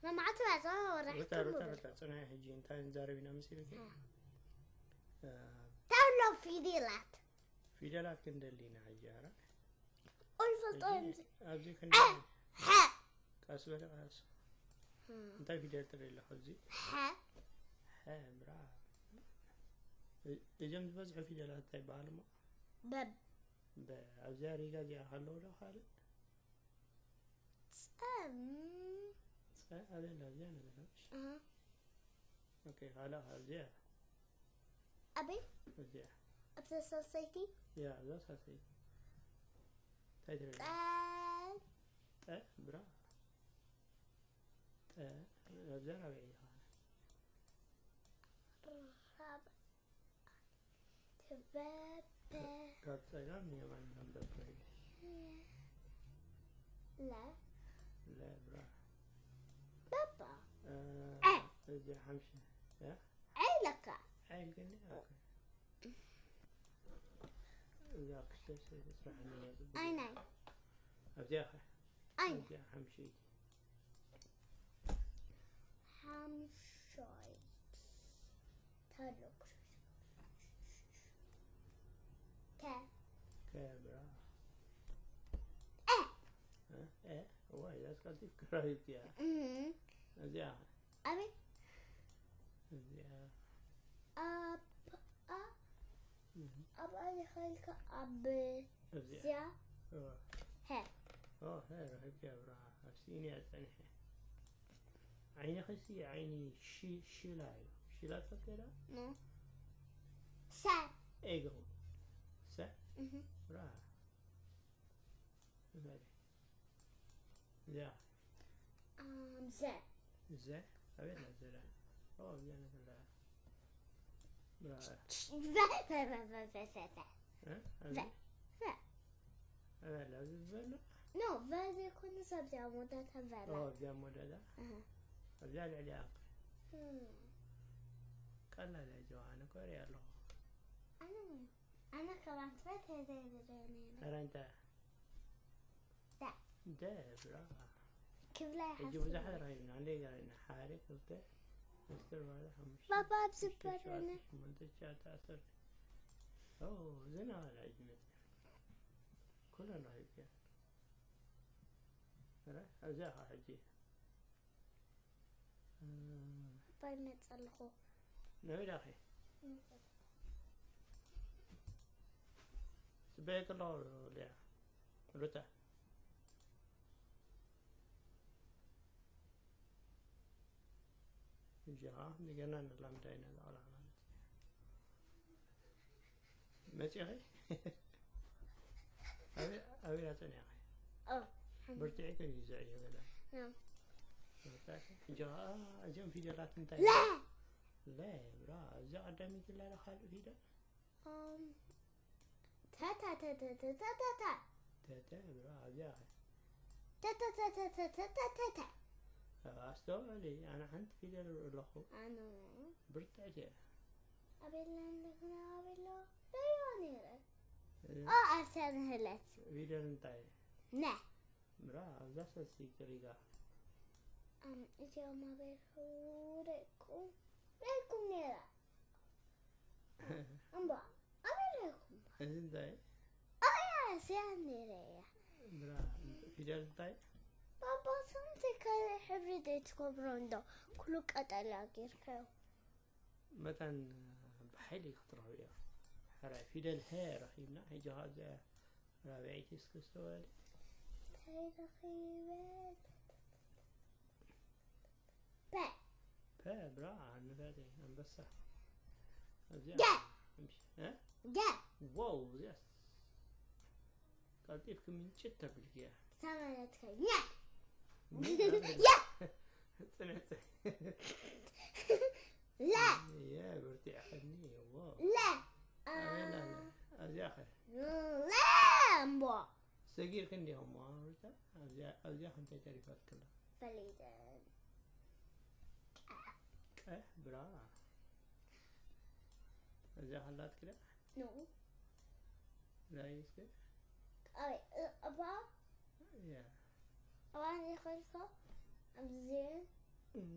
መማዕቲ ባዛ ወራሕ ሩታ ሩታ ሩታ ጽናሒ ሕጂ እንታይ ንዛረብ ኢና መሲልኪ? እ። እ፣ ተሎ ፊደላት ፊደላት ክንደሊ ኢና ሕጂ። ኣረ ኦልፈልጦ ኣብዚ ክንደሊ ሐ ቀስ በለ ቀስ። እንታይ ፊደል ትርኢ ኣለኹ ኣብዚ? ሐ ሐ ብራ። እ-፣ እዞም ዝበዝሑ ፊደላት እንታይ ይበሃሉ እሞ? በብ በ-፣ ኣብዚኣ ሪጋ እዚኣ ከለዉ ዶ ካልእ? ጸም ጸ ኣበይ ኣላ? ኣብዚኣ ነገር። እ፣ ኦኬ፣ ካልእ ኣብዚኣ። ኣበይ እዚኣ። ኣብታ ሳልሰይቲ ያ፣ እዛ ሳልሰይቲ። እንታይ ትርኢ? ጠ ጠ ብራ። ጠ ኣብዚኣ ራብዐይቲ ኸዓ። ራብ ትበበ ካብ ጸጋም ንየማን መንበብ ኮይነ። ለ ለ ብራ። በባ እ፣ ዐ። እዚ ሓምሽ። ያ? ዐይ ለካ ዓይል ግን ኦኬ። እዛ ክልተ ስራሕ ንመጽእ ኣይናይ ኣብዚኣ ኸ? ኣይና ኣብዚኣ ሓምሽይቲ። ሓምሻይ ተሎ ተ ከብራ። እ እ? እ? እዋይ፣ ዛስ ቀልጢፍ ክራሪት እያ። እም። እዚኣ፣ ኣበይ እዚኣ። ኣብ ኣ እህ፣ ኣብ ኣሊኸልካ ኣብ እዚኣ። ዚያ እዋ። ሀ ኦ፣ ሄ፣ ረኺብኪ ኣብርሃ። ኣብ ስኢን እያ ጸኒሐ። ዓይንኺ ሲ ዓይኒ ሺ-፣ ሺላ እዩ። ሺላ ትፈልጥያ ዶ? ኖ ሰ ኤግል። ሰ? እህ ብራ። እዚኣ። ኣምዘ እዘ? ኣቤት ናት ዘላ። ኦ፣ እዚኣ ነገር ዳ። ብራ። ቨ ቨ ቨ ቨ ቨ ቨ እ? ቨ ኣብዚ? ቨ ኣበላ፣ ኣብዚ ዝበላ? ኖ ቨ ዘይኮነ ሰብዚኣ ሞዳታ ቨላ ኦ፣ ኣብዚኣ ሞደላ? እህ ኣብዚኣ ልዕሊኣ። እም። ቀላል እያ ጆዋ፣ ኣነ እኮ እሪኣ ኣለኹ። ኣነ ኣነ ከባን ትበት ተዘይብረኒ ኧረ እንታይ? ዳ እንደ ብራ። ክብላ ሕጂ ይሓስብ ብዙሓት ረኺብና፣ እንደ ገና ሓደ፣ ክልተ፣ ኣስር፣ ባዶ፣ ሓሙሽተ፣ ባባ ኣብ ሽዱሽተ፣ ዝበረኒ ሸውዓተ፣ ሸሞንተ፣ ትሽዓተ፣ ዓሰርተ። ኦ፣ ዝና ዋላ ሕጂ መጽእ። ኩለን ረኺብኪ። ኧረ፣ ኣብዚኣ ኸ ሕጂ። እም፣ ባይ መጸ ኣለኹ ነዊዳ ኸ? ጽበየኪ ኣለኹ ሊያ። ሩታ። ሕጂ ኸዓ እንደገና ንላምዳ ኢና ዝቐላዕና። መጺኺ? ኣበይ፣ ኣበይ ጸኒሕኺ? ኦ ብርትዒ ግን እዩ ዘዕዮ ገለ። ኖ ብርትዒ። ሕጂ ኸዓ እዚኦም ፊደላት እንታይ? ለ ለ፣ ብራ። እዛ ቀዳመይቲ ለ ካልእ ፊደል? እም፣ ተታ ተታ ተታ ተታ ተተ፣ ብራ። እዚኣ ኸ? ተታ ተታ ተታ ተታ ኣስተውዕሊ፣ ኣነ ሓንቲ ፊደል እርኢ ኣለኹ። ኣነ ብርትዕቲ እያ። ኣቤላ እንደገና ኣቤላ ለዮ ነይረ እ፣ ኦ ኣብሰንህለት ፊደል እንታይ? ነ ብራ፣ ኣብዛ ሰልሲ ክሪጋ። ኣም እዚኦም ኣቤልኩም ደይኩም ነይራ እምባ ኣቤልኩም እዚ እንታይ? ኣያ ስያ ነይረ እያ ብራ፣ ፊደል እንታይ? ባባ ስንት ከለ ሕብሪ ዘይትገብሮ እንዶ ኩሉ ቀጠልያ ጌርካዮ መታን ብሓይሊ ክትረኽብዮ። ሕራይ ፊደል ሀ ረኺብና። ሕጂ ኸዓ እዚኣ ራብዐይቲ እስኪ ስተውዕሊ። እንታይ ረኺበ ፐ ፐ፣ ብራ፣ ንፈቴ ኣንበሳ። ኣብዚኣ ገ። እምሽ-፣ እ? ገ ዋው፣ እዚኣስ ቀልጢፍኪ ምንጭት ተብልኪ እያ። ተመለትከኛ ምንጭት ያ ጽንዕቲ። ለ የ፣ ብርቲዕኽኒ፣ ዋው። ለ ኣበይ ኣላ? ኣብዚኣ ኸ? ለ እምቦ ሰጊርኪ እንዲኹም፣ ዋው፣ ሩታ። ኣብዚኣ፣ ኣብዚኣ ክንታይ ተሪፋትኪ ኣላ? ፈሊጠን ቀ፣ ብራ። እዚኣ ከላትኪ ዳ? ኖ ራይ እስከ? ኣይ እባ ያ። እባ ይኸልካ ኣብዚ እም፣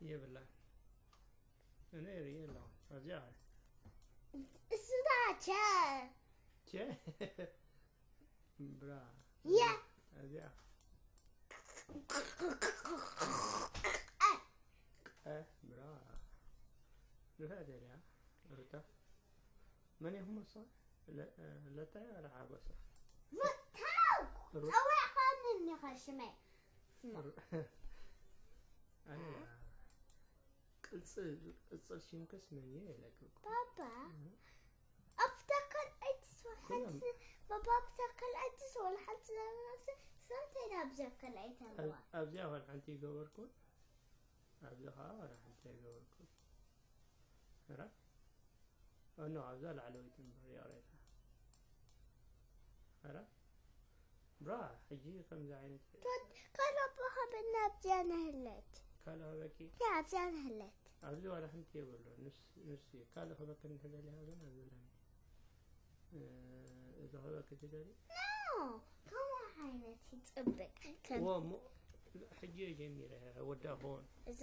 የብላን። እኔ ርእየ ኣለኹ። ኣብዚኣ። እሱ ዳ ቸ። ቸ። ብራ። የ። ኣብዚኣ። ቀ። ቀ። ብራ። ንፍዕቲ እያ። ሩታ። መን ኢኹም እሶ? ለ-፣ ለታ እያ ወላ ሓጎሳ? ሩታ! ሩ-፣ ጸዊዕካኒ እኒኻ ሽመይ። ሩ-፣ ኣነ ቅጽል፣ ቅጽል ሽምክስ መን እየ ኢለኪ እኮ። ባባ፣ እህ። ኣብታ ካልኣይቲ ስወል ኩሎም። ሓንቲ፣ ባባ፣ ኣብታ ካልኣይቲ ስወል ሓንቲ ዘረባሲ፣ ሰምተይ ኣብዛ ካልኣይቲ ኣብ-፣ ኣለዋ። ኣብዚኣ ኸን ሓንቲ ይገበርኩ፣ ኣብዚ ኸዓ ወላ ሓንቲ ኣይገበርኩ። ኧረ፣ ኖ፣ ኣብዛ ላዕለወይቲ እምበር፣ ይቕሬታ። ኧረ፣ ብራ፣ ሕጂ ከምዚ ዓይነት ቶት፣ ካልእ ኣቦኻ ብና ኣብዚኣ ነህለት። ካልእ ሃበኪ? ያ፣ ኣብዚኣ ነህለት። ኣብዚ ዋላ ሓንቲ የብሉ። ንስ-፣ ንስ እዩ። ካልእ ክበኪ እንተደልያ ግን ኣብዘለኒ። እ፣ እዚ ክበኪ ትደልዩ? ኖ፣ ከምኡ ዓይነት ይጽብቅ። ከም ወ-፣ ሞ-፣ ሕጂ እየ ጀሚረ፣ ወዳእኽዎን። እዚ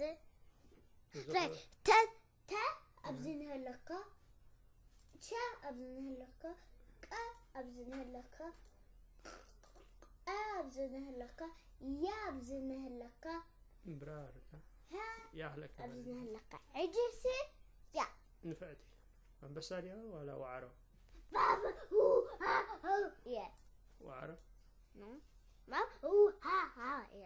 እዚ ተ-፣ ክበ- ተ-፣ ተ ኣብዚ ንህለካ፣ ቸ ኣብዚ ንህለካ፣ ቀ ኣብዚ ንህለካ፣ ኣ ኣብዚ ንህለካ፣ ያ ኣብዚ ንህለካ፣ ብራርካ። ሀ ያህለካ ኣብዚ ማለት። ንህለካ። ሕጂሲ ያ። ንፍዕቲ። ኣንበሳ ድያ ዋላ ዋዕሮ? ባብ፣ ሁ፣ ሃ፣ ሃ፣ የ። ዋዕሮ? ኖ። ባብ፣ ሁ፣ ሃ፣ ሃ፣ የ።